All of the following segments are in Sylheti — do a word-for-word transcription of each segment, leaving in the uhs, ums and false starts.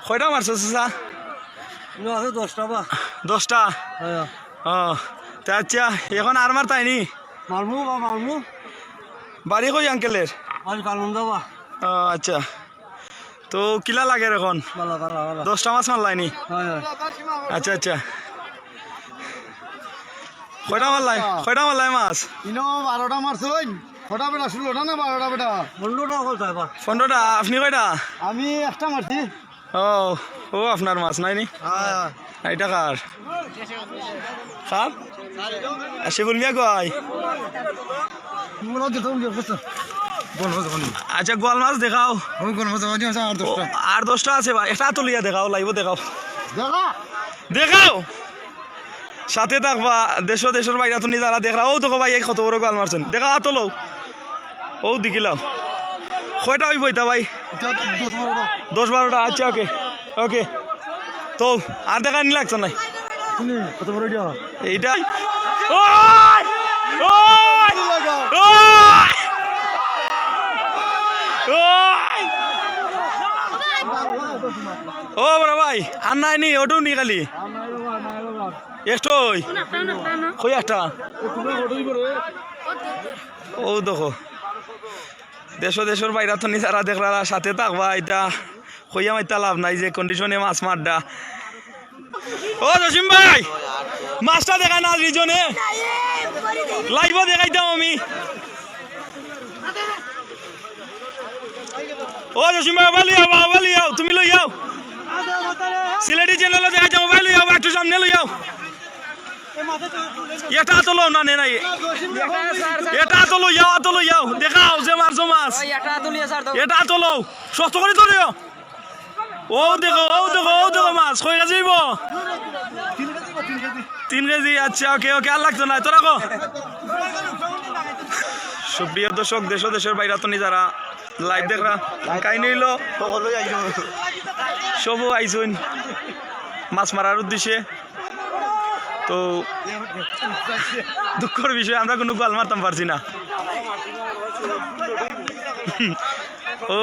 কয়টা মারছো চাচা? ইনো আছে দশটা বা। দশটা? হ্যাঁ। ও, তে আচ্ছা, এখন আর মারতায়নি? মারমু বা মারমু। বাড়ি কই আঙ্কেলের? বাড়ি কালুন্দা বা। ও, আচ্ছা। তো কিলা লাগের এখন? ভালা, ভালা, ভালা। দশটা মাছ মারলায়নি? হ্যাঁ, হ্যাঁ। আচ্ছা, আচ্ছা। কয়টা মারলায়? কয়টা মারলায় মাছ? ইনো বারোটা মারছইন। কয়টা বেটা? ষোলোটা না বারোটা বেটা? পনেরোটা অকল তাই বা। পনেরোটা। আপনি কয়টা? আমি একটা মারছি। ও, ও আপনার মাছ নায়নি? হ্যাঁ। এটা কার? কার? আর শিবুল মিয়া কই? আচ্ছা, গোয়াল মাছ দেখাও। আর দশটা আছে বা, একটা তো লইয়া দেখাও, live-ও দেখাও। দেখাও। সাথে থাকবা, দেশ ও দেশর বাইরে তুমি যারা দেখরা, ও দেখো ভাই, এই কত বড় গোয়াল মারছইন। দেখা তো লও। ও দেখিলাও। কয়টা অইবো ইটা ভাই? দশ বারোটা। আচ্ছা, ওকে। ওকে। তো আর দেখানি লাগতো নায়। কত বড় ইটা? এইটা। ওই! ওই! ওই! ওই! ও বড় ভাই, আর নায়নি, ওটাও নি খালি। একটাউ। কই একটা? ও দেখো, দেশ ও দেশর বাইরে তুমি যারা দেখরা, সাথে থাকবা। ইটা কইয়া মাইতা লাভ নাই যে condition-এ মাছ মাররা। ও জসিম ভাই, মাছটা দেখায় না region-এ, live-ও দেখাইতাম আমি। ও জসিম ভাই, ওবা লই আও, ওবা লই আও, তুমি লই আও। সিলেটি channel-ও দেখাইতাম, ওবা লই আও, একটু সামনে লই আও। এটা তো লও না, নে নাই। এটা তো লই যাও, তো লই যাও। দেখাও যে মারছো মাছ। এটা তো লও। শক্ত করি ধরিও। ও দেখো, ও দেখো, ও দেখো মাছ। কয় কেজি অইবো? তিন কেজি। আচ্ছা, ওকে, ওকে, আর লাগতো না। তোরা কো? সুপ্রিয় দর্শক, দেশ ও দেশর বাইরে তুমি যারা live দেখরা, কাহিনী অইলো সবও আইছইন মাছ মারার উদ্দেশ্যে। তো দুঃখর বিষয়, আমরা কুনু গোয়াল মারতাম পারছি না। ও,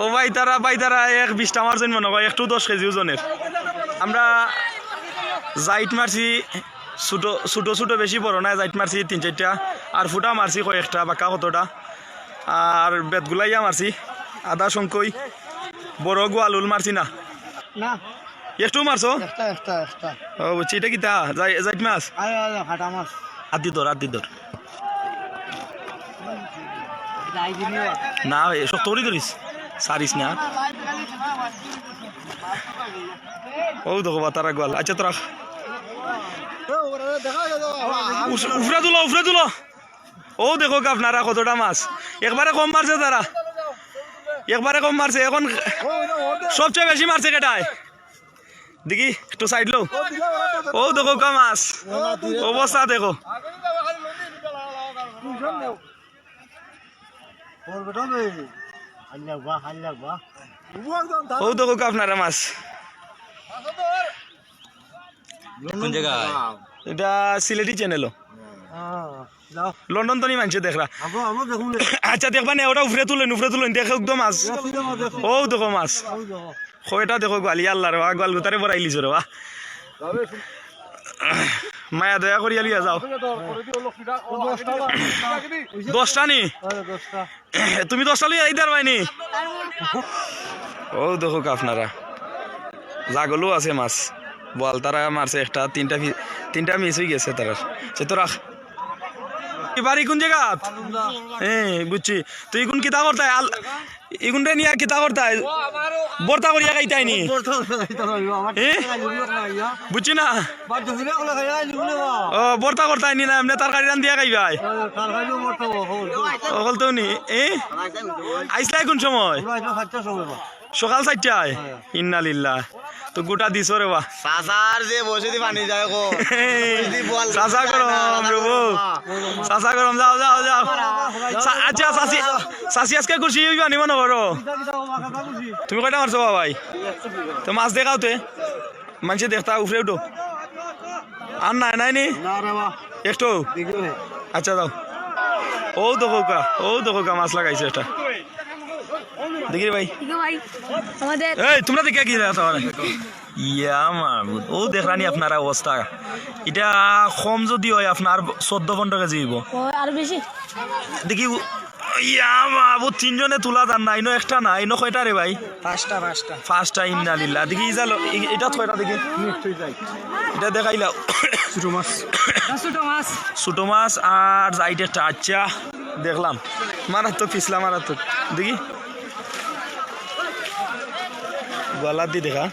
ও ভাই তারা, ভাই তারা এক বিশটা মারছইন মনে হয়, একটাউ দশ কেজি ওজনের। আমরা জাইট মারছি, ছোট, ছোট ছোট, বেশি বড় নায়, জাইট মারছি তিন চাইরটা, আর ফুটা মারছি কয়েকটা, বাক্কা কতটা। আর বেতগুলাইয়া মারছি, আধা সংখ্যই, বড় গোয়াল উল মারছি না। না। একটাউ মারছো? একটা, একটা, একটা। ও, বুঝছি, ইটা কিতা? জাই-, জাইট মাছ? আরে, আরে, ফাটা মাছ। আদি ধর, আদি ধর। না, এ শক্ত করি ধরিস, সারিস না। ও দেখো বা তারা গোয়াল। আচ্ছা, তোরা উফ-, উফরা তুলো, উফরা তুলো। ও দেখো আপনারা কতটা মাছ, একবারে কম মারছে তারা, একবারে কম মারছে। এখন সবচেয়ে বেশি মারছে কেটায়? দেখি একটু side লও। ও দেখো কা মাছ, অবস্থা দেখো। ও দেখো কা আপনারা মাছ। কোন জায়গা? এটা সিলেটি channel-ও। লন্ডন তো নি মানছে দেখরা। আচ্ছা, দেখবা নে, ওটা উফরে তুলইন, উফরে তুলইন, দেখো একদম মাছ। ও দেখো মাছ। কয়টা দেখো গোয়াল, ইয়া আল্লাহ রে, গোয়াল গুতারে বড়াইলিছো রে বা। মায়া দয়া করিয়া লিয়া যাও। দশটা নি? তুমি দশটা লইয়া আইতার পাইনি? ও দেখো আপনারা, জাগলও আছে মাছ। বল তারা মারছে একটা, তিনটা ফি-, তিনটা miss অই গেছে তারার। সে তো রাখ। এ বাড়ি কোন জায়গাত? হ্যাঁ, বুঝছি। তুই ইগুন কিতা করতায়? আল-, ইগুনরে নিয়া কিতা করতায়? ভর্তা করিয়া খাইতায় নি? এ? বুঝছি না। ও, ভর্তা করতায় নি না, এমনে তরকারি রান্ধিয়া খাইবায়? অকল তো নি। এ? আইসলায় কোন সময়? সকাল চাইরটায়? ইন্না লিল্লাহ। তো গোটা দিছো রে বা। চাচার যে বসে দি পানি যায় গো। চাচা গরম, রে বউ। চাচা গরম, যাও, যাও, যাও। চা-, আচ্ছা, চাচি, চাচি আজকে খুশি অইবা নি মনে করো? তুমি কয়টা মারছো বা ভাই? তো মাছ দেখাও তে। মানষে দেখতা উফরে উঠো। আর নাই, নাই নি? না রে বা। একটু? দেখি রে। আচ্ছা, যাও। ও দেখো কা, ও দেখো কা, মাছ লাগাইছে এটা। দেখি রে ভাই। ঠিক আছে ভাই, আমাদের এই, তোমরা দেখে কি দেখো তোমার? ইয়া মাবুদ, ও দেখরানি আপনারা অবস্থা। ইটা কম যদি অয়, আপনার চৌদ্দ পনেরো কেজি অইবো। ও, আরো বেশি। দেখি, উ-, ইয়া মাবুদ, তিনজনে তুলা যার না, ইনো একটা না, ইনো কয়টা রে ভাই? পাঁচটা, পাঁচটা। পাঁচটা, ইন্না লিল্লাহ। দেখি, ইজালো, ই-, ইটা কয়টা দেখি? ইটা দেখাইলাও। ছোট মাছ। ছোট মাছ। ছোট মাছ আর যাইট একটা, আচ্ছা। দেখলাম, মারাত্মক পিছলা, মারাত্মক। দেখি, গলার দি দেখা।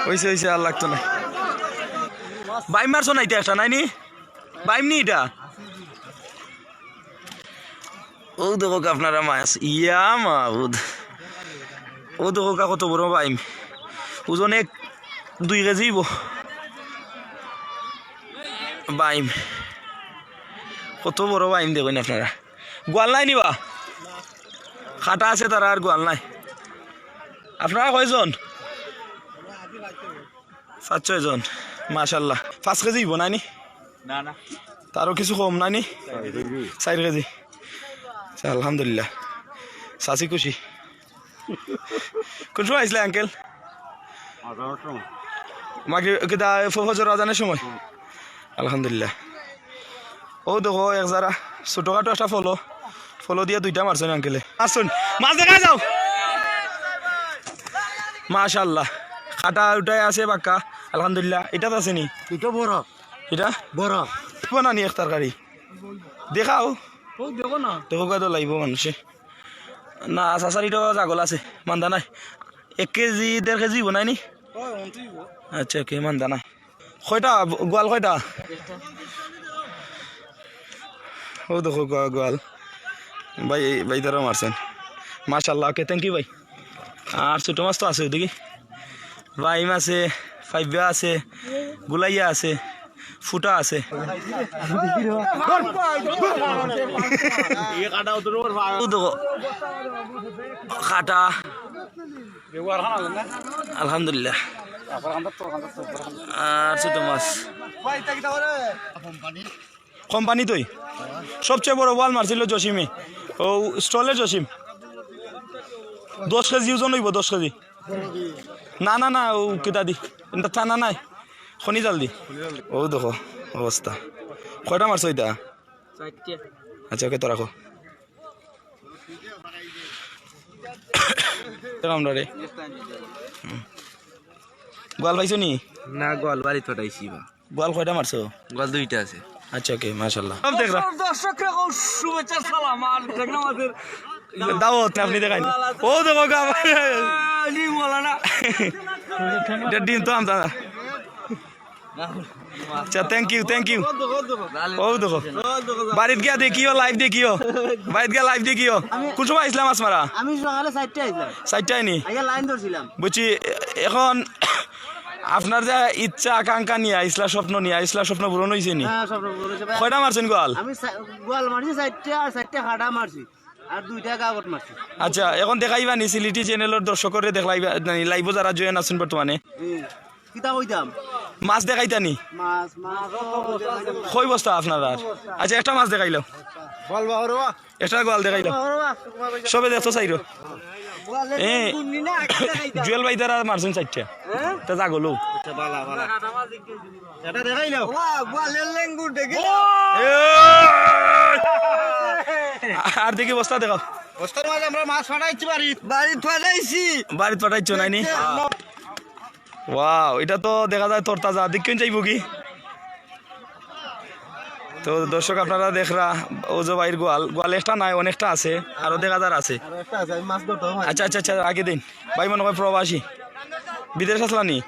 অইছে, অইছে, আর লাগতো না। বাইম মারছো না, ইটা একটা নাইনি? বাইম নি ইটা? ও দেখো আপনারা মাছ, ইয়া মাবুদ। ও দেখো কত বড় বাইম, ওজন এক দুই কেজি অইবো। বাইম, কত বড় বাইম দেখইন আপনারা। গোয়াল নাই নিবা? কাটা আছে তারা, আর গোয়াল নাই। আপনারা কয়জন? পাঁচ ছয় জন, মাশাআল্লাহ। পাঁচ কেজি অইবো নানি? না, না। তারও কিছু কম নানি? চাইর কেজি। চাইর কেজি। আচ্ছা, আলহামদুলিল্লাহ। চাচি খুশি। কোন সময় আইছলা আঙ্কেল? মাগরিব, কিতা, ফ-, ফজর আজানের সময়? আলহামদুলিল্লাহ। ও দেখো, এক জারা ছোটখাটো একটা ফলো, ফলো দিয়া দুইটা মারছইন আঙ্কেলে। মারছইন, মাছ দেখা যাও। মাশাআল্লাহ, কাটা উঠাই আছে বাক্কা। আলহামদুলিল্লাহ। ইটা তো আছে নি? ইটা বড়। ইটা? বড়। বানানি এক তরকারি। দেখাও। ও, দেখো না। দেখো, কত লাগবো মানুষে। না, চাচার ইটা জাগল আছে, মান্দা নাই। এক কেজি, দেড় কেজি অইবো নাইনি? আচ্ছা, ওকে, মান্দা নাই। কয়টা গোয়াল কয়টা? ও দেখো গো-, গোয়াল। ভাই, ভাই তারা মারছইন। মাশাআল্লাহ, ওকে, thank you ভাই। আর ছোট মাছ তো আছে ওদিকে। বাইম আছে, ফাইবা আছে, গুলাইয়া আছে, ফুটা আছে। ও দেখো, কাটা। আলহামদুলিল্লাহ। আর ছোট মাছ। কোম্পানি তো সবচেয়ে বড় বোয়াল মারছিল জসিমে, ও স্টলের জসিম। দশ কেজি ওজন অইবো, দশ কেজি। না, না, না, ও কিতা দি, ইটা টানা নাই, খনি জাল দি। ও দেখো অবস্থা। কয়টা মারছো ইটা? চাইরটা। আচ্ছা, ওকে, তো রাখো। রাখো আমরা রে। হুম। গোয়াল পাইছো নি? না, গোয়াল বাড়িত পাঠাইছি বা। গোয়াল কয়টা মারছো? গোয়াল দুইটা আছে। আচ্ছা, ওকে, মাশাআল্লাহ। সব দেখরা। দর্শকরা, ও শুভেচ্ছা সালাম। আর দেখলাম আমাদের দাওয়াত, আপনি দেখাইন। ও দেখো গা। আহ, ডিম ওলা না। ইটা ডিম তো আমতা না। আচ্ছা, thank you, thank you। ও দেখো। বাড়িত গিয়া দেখিও, live দেখিও। বাড়িত গিয়া live দেখিও। কোন সময় আইছলা মাছ মারা? আমি সকালে চাইরটায় আইলাম। চাইরটায় নি? আইয়া লাইন ধরছিলাম। বুঝছি, এখন আপনার যে ইচ্ছা আকাঙ্ক্ষা নিয়া আইছলা, স্বপ্ন নিয়া আইছলা, স্বপ্ন পূরণ অইছে নি? হ্যাঁ, স্বপ্ন পূরণ অইছে ভাই। কয়টা মারছইন গোয়াল? আমি চা-, গোয়াল মারছি চাইরটা, আর চাইরটা কাটা মারছি। আর দুইটা গাবত মারছি। আচ্ছা, এখন দেখাইবা নি সিলেটি channel-র দর্শকরে, দেখলাইবা নি, live-ও যারা join আছইন বর্তমানে? হুম। কিতা কইতাম? মাছ দেখাইতা নি? মাছ, মাছ, ও, ও, ও, ও। কয় বস্তা আপনারার? আচ্ছা, একটা মাছ দেখাইলাও। বল বাবা রে বাবা। একটা গোয়াল দেখাইলাও। বাবা রে বাবা। সবে দেখতো চাইরো। গোয়ালের এ, লেঙ্গুর নি না, কিতা খাইতাম? জুয়েল ভাই তারা মারছইন চাইরটা। হ্যাঁ? তা যা গলো। আচ্ছা, বালা, বালা। এটা দেখাইলাও। ওয়া, গোয়ালের লেঙ্গুর দেখি। এ! আর দেখি বস্তা দেখাও। বস্তার মাঝে আমরা মাছ ফাটাইছি বাড়িত। বাড়িত ফাটাইছি। বাড়িত ফাটাইছো নাইনি? দেখতে Wow, ইটা তো দেখা যায় তরতাজা। দেখিন যাইবো কি? তো দর্শক, আপনারা দেখরা, ও যে ভাইর গোয়াল, গোয়াল একটা নাই, অনেকটা আছে, আরো দেখা যার আছে। আরো একটা আছে, আমি মাছ ধরতাম। আচ্ছা, আচ্ছা, আচ্ছা, আগে দিন। ভাই মনে হয় প্রবাসী, বিদেশ আছলা নি? ও,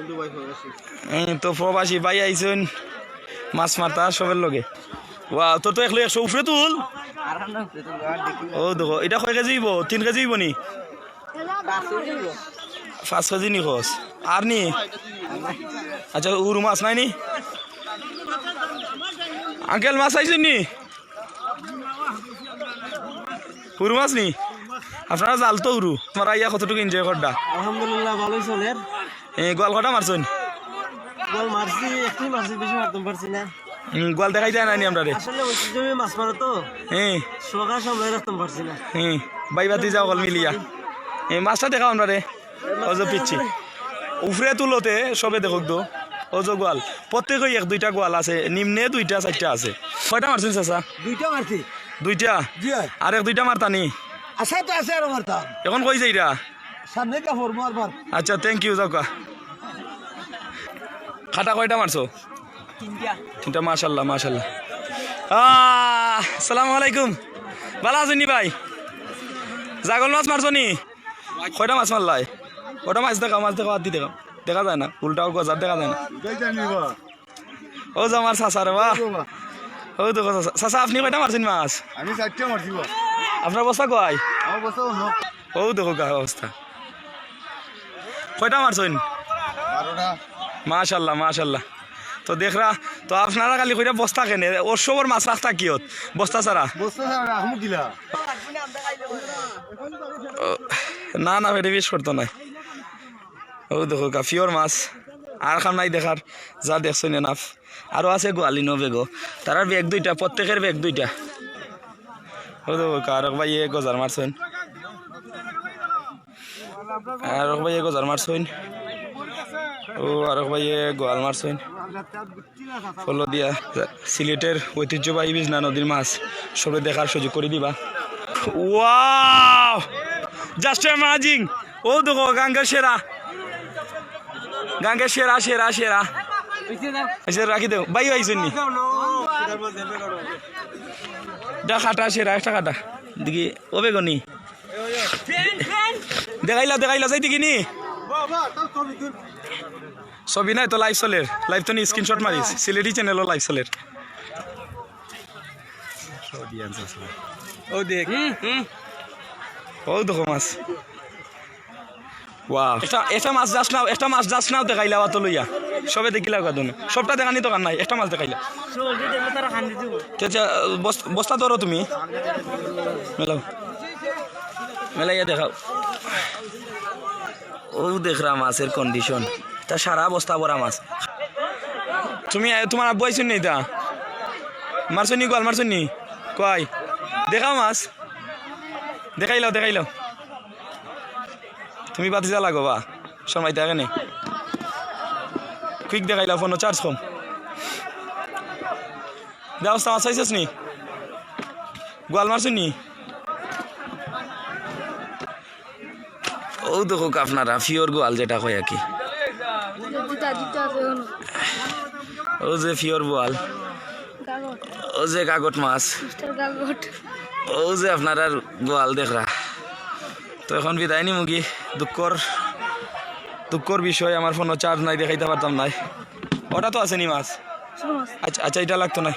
দুবাই প্রবাসী। হুম, তো প্রবাসী ভাই আইছইন মাছ মারতা সবের লগে। Wow, তোর তো একলো একশো উপরে তুল। ও দেখো, ইটা কয় কেজি অইবো? তিন কেজি অইবো নি? পাঁচ কেজি নি কস? আর নি? আচ্ছা, হুরু মাছ নাই নি? আঙ্কেল, মাছ আইছইন নি? হুরু মাছ নি? আপনারা জাল তো হুরু। আপনারা আইয়া কতটুকু enjoy কররা? আলহামদুলিল্লাহ, ভালোই চলের। এ, গোয়াল কয়টা মারছইন? গোয়াল মারছি, একটাউ মারছি, বেশি মারতাম পারছি না। হুম, গোয়াল দেখাই যায় না নি আমরারে? আসলে ঐতিহ্যবাহী মাছ মারা তো, এ, সকাল সামলাই রাখতাম পারছি না। এ, ভাই ভাতিজা অকল মিলিয়া। এ, মাছটা দেখাও আমরারে। অউ যে পিচ্ছি। উফরে তুলোতে সবে দেখউক তো। অউ যে গোয়াল। প্রত্যেকেই এক দুইটা গোয়াল আছে। নিম্নে দুইটা চাইরটা আছে। কয়টা মারছইন চাচা? দুইটা মারছি। দুইটা? জি অয়। আর এক দুইটা মারতা নি? আশা তো আছে আরো মারতাম। এখন কই যাইরা? সামনে গিয়া পড়মু আরবার। আচ্ছা, thank you, যাউক্কা। কাটা কয়টা মারছো? তিনটা। তিনটা, মাশাআল্লাহ, মাশাআল্লাহ। আহ, আসসালামু আলাইকুম। ভালা আছইন নি ভাই? জাগল মাছ মারছো নি? কয়টা মাছ মারলায়? ওটা মাছ দেখাও, মাছ দেখাও, আদি দেখাও। দেখা যায় না, উল্টাও গজার দেখা যায় না। অউ যে আমার চাচা রে বা। অউ দেখো চাচা। চাচা, আপনি কয়টা মারছইন মাছ? আমি চাইরটা মারছি বা। আপনার বস্তা কই? আমার বস্তা অনো। অউ দেখো গা অবস্থা। কয়টা মারছইন? বারোটা। মাশাআল্লাহ, মাশাআল্লাহ। তো দেখরা, তো আপনারা খালি কইরা বস্তা কেনে, অউ সবর মাছ রাখতা কিয়ত? বস্তা ছাড়া। বস্তা ছাড়া রাখমু কিলা? ও, না, না, এটা বেশ করতো নায়। অউ দেখো, গা pure মাছ। আর কাম নাই দেখার, যা দেখছইন enough। আরো আছে গোয়াল ইনো বেগো। তারার বেগ দুইটা, প্রত্যেকের বেগ দুইটা। অউ দেখো, আরক ভাইয়ে গজার মারছইন। আরক ভাইয়ে গজার মারছইন। অউ আরক ভাইয়ে গোয়াল মারছইন। ফলো দিয়া সিলেটের ঐতিহ্যবাহী বিজনা নদীর মাছ সবরে দেখার সুযোগ করি দিবা। Wow! Just amazing! অউ দেখো, গাঙ্গের সেরা। গাঙ্গের সেরা, সেরা, সেরা। আচ্ছা, রাখি দেও। ভাই আইছইন নি? এটা কাটা সেরা, একটা কাটা। দেখি, ও বেগনি। দেখাইলা, দেখাইলা, যাই দেখি নি? ছবি নাই তো, live চলের। Live তো নি, screenshot মারিস। সিলেটি channel-ও live চলের। অউ দেখ। হুম, হুম। অউ দেখো মাছ। Wow। একটা, একটা মাছ just now, একটা মাছ just now দেখাইলা অত লইয়া। সবে দেখিলা কত না। সবটা দেখানি দরকার নাই, একটা মাছ দেখাইলা। তে আচ্ছা, বস-, বস্তা ধরো তুমি। মেলাও। মেলাইয়া দেখাও। অউ দেখরা মাছের condition। তা সারা বস্তা ভরা মাছ। তুমি, এ, তুমার আব্বু আইছইন নি তা? মারছইন নি গোয়াল, মারছইন নি? কই? দেখাও মাছ। দেখাইলাও, দেখাইলাও। তুমি ভাতিজা লাগো বা? শরমাইতা কেনে? Quick দেখাইলাও, ফোনো charge কম। দেওস তো, মাছ পাইছস নি? গোয়াল মারছইন নি? অউ দেখউক আপনারা, pure গোয়াল যেটা কয় আর কি। দুটা, দুটা আছে এখন। অউ যে pure গোয়াল। গাগট। অউ যে গাগট মাছ। মিস্টার গাগট। অউ যে আপনারার গোয়াল দেখরা। তো এখন বিদায় নিমুগি। দুঃখর, দুঃখর বিষয়, আমার ফোনো charge নাই, দেখাইতা পারতাম নায়। ওটা তো আছে নি মাছ? ছোট মাছ। আচ্ছা, আচ্ছা, এটা লাগতো নায়।